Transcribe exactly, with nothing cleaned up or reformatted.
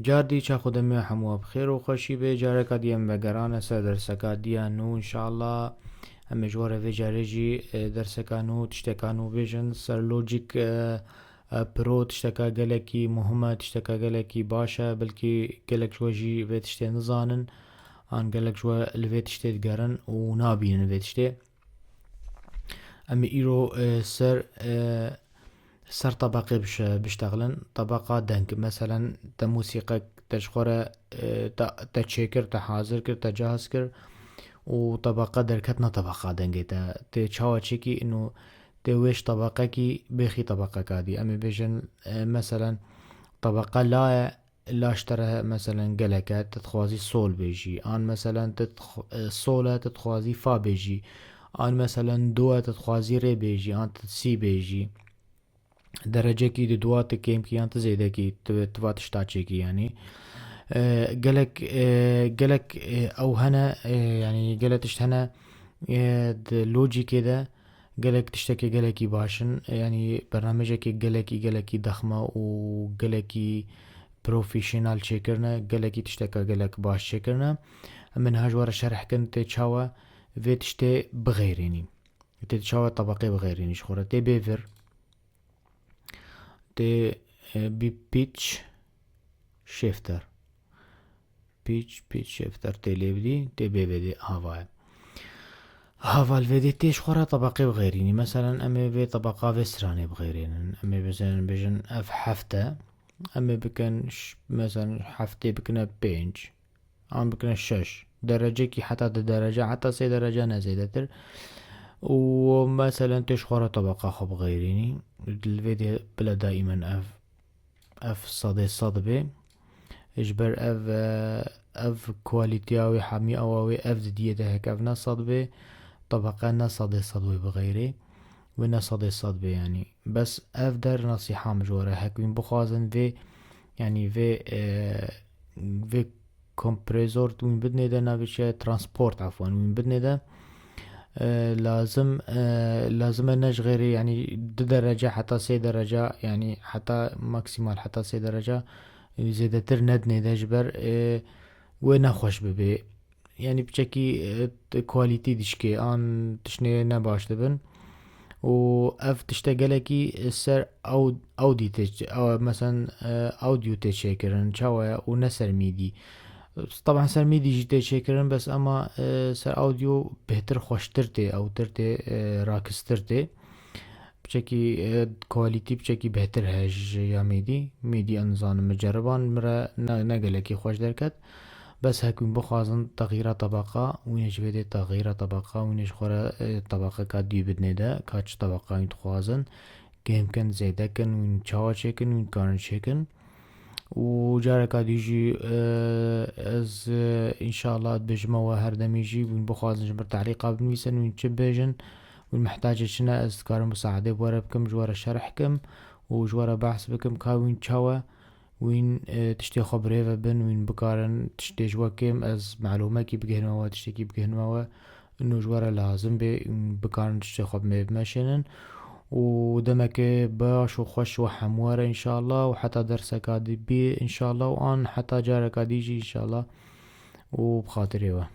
Car dî çax û demê hemû bi xêr û xweşî bê. Careka dî em vegerane ser derseka dî ya nû, înşallah. Em ê ji we re vê carê jî, e, derseka nû, tişteka nû bêjin. Ser Logic, e, e, Pro tişteka gelekî muhim e, tişteka gelekî baş e. Belkî gelek ji we jî vê tiştê nizanin. An gelek ji we li vê tiştê digerin û nabînin vê tiştê. Em ê îro, e, ser, e, ser tebeqê bişe-, biştexilin. Tebeqa deng. Meselen, te mûsîqek te ji xwe re, e, te, te çêkir, te hazir kir, te cihaz kir û tebeqa derket na tebeqa dengê te. Tê çawa çêkî, ino tê wê ji tebeqekî bêxî tebeqeka dî. Em ê bêjin, e, meselen, tebeqa la ye, la ji te re, meselen, gelek e, tu dixwazî sol bêjî. An, meselen, tu dix-, e, sol e, tu dixwazî fa bêjî. An, meselen, do e, tu dixwazî rê bêjî. An, tu sî bêjî. Derecekî di dua tu kêm kî yan tu zêde kî, tu, tu va tişta çêkî, yanî. E, gelek, e, gelek, e, ew hene, e, yanî gelek tişt hene, e, di lojîkê de gelek tiştekê gelekî baş in. E, yanî bernamêjekê gelekî, gelekî dexme û gelekî profesyonel çêkirine, gelekî tişteka gelek baş çêkirine. Em ê niha ji we re şerh kin tê çawa vê tiştê bixêrînî. Tê çawa tebeqê bixêrînî ji xwe re. Tê bê vir. Tê, e, bî pitch shifter. Pitch, pitch shifter tê lê bidî, tê bê vedê hava ye. Hava li vê dê tê ji xwe re tebeqê bixêrînî. Meselen, em ê vê tebeqa vê stranê bixêrînin. Em ê bizenin bêjin ev heft e. Em ê bikin ş-, meselen, heftê bikine pênc. An bikine şeş. Derecekî heta du derece, heta sê derece ne zêdetir. Û meselen tê ji xwe re tebeqa xwe bixêrînî. Li vê dê bila daimen ev, ev sedê sed bê. Ji ber ev, e, ev kualîtiya wê hemî ewa wê ev didiyê de hek ev ne sed bê. Tebeqa ne sedê sed wê bixêrê. Wê ne sedê sed bê yanî. Bes ev der nesîha min ji we re hek wîn bixwazin vê, yanî vê, e, vê kompresor wîn bidinê de navê çi ye? Transport, efwan, wîn bidinê de. E, lazim, e, lazim e ne ji xêrê, yanî du derece heta sê derece, yanî heta maksimal heta sê derece, e, zêdetir nedinê de ji ber, e, wê nexweş bibê. Yanî piçekî, e, t-, quality dişkê an tiştê ne baş dibin. Û ev tişte gelekî, e, ser aud-, audî tê ç-, a, meselen, e, audio tê çêkirin, çawa ye û ne ser mîdî. Taban ser mîdî jî tê çêkirin, bes ema, e, ser audio bêhtir xweştir tê, ewtir tê, e, rakistir tê. Piçekî, e, quality piçekî bêhtir heye ji ya mîdî. Mîdî em nizanin min ceriband, min re ne, ne gelekî xweş derket. Bes hek wîn bixwazin texîra tebeqa, wîn ê ji vê dê texîra tebeqa, wîn ê ji xwe re, e, tebeqeka dî bidinê de, ka çi tebeqa wîn dixwazin. Kêm kin, zêde kin, wîn çawa çêkin, wîn karin çêkin. Û careka dî jî, e, ez, e, înşallah dibêjime we her demî jî wîn bixwazin ji min te'lîqa binivîsin, wîn çi bêjin, wîn mihtacê çi ne, ez dikarim misaedê bi we re bikim, ji we re şerh kim û ji we re behs bikim ka wîn çawa wîn, e, tiştê xwe bi rê ve bin, wîn bikarin tiştê ji we kêm, ez melûmekî bigihînime we, tiştekî bigihînime we. Ino ji we re lazim bê, bikarin tiştê xwe bi me bimeşênin. Û demeke baş û xweş we hemû were înşallah û heta derseka dî bî înşallah û an heta careka dî jî înşallah û bi xatirê we.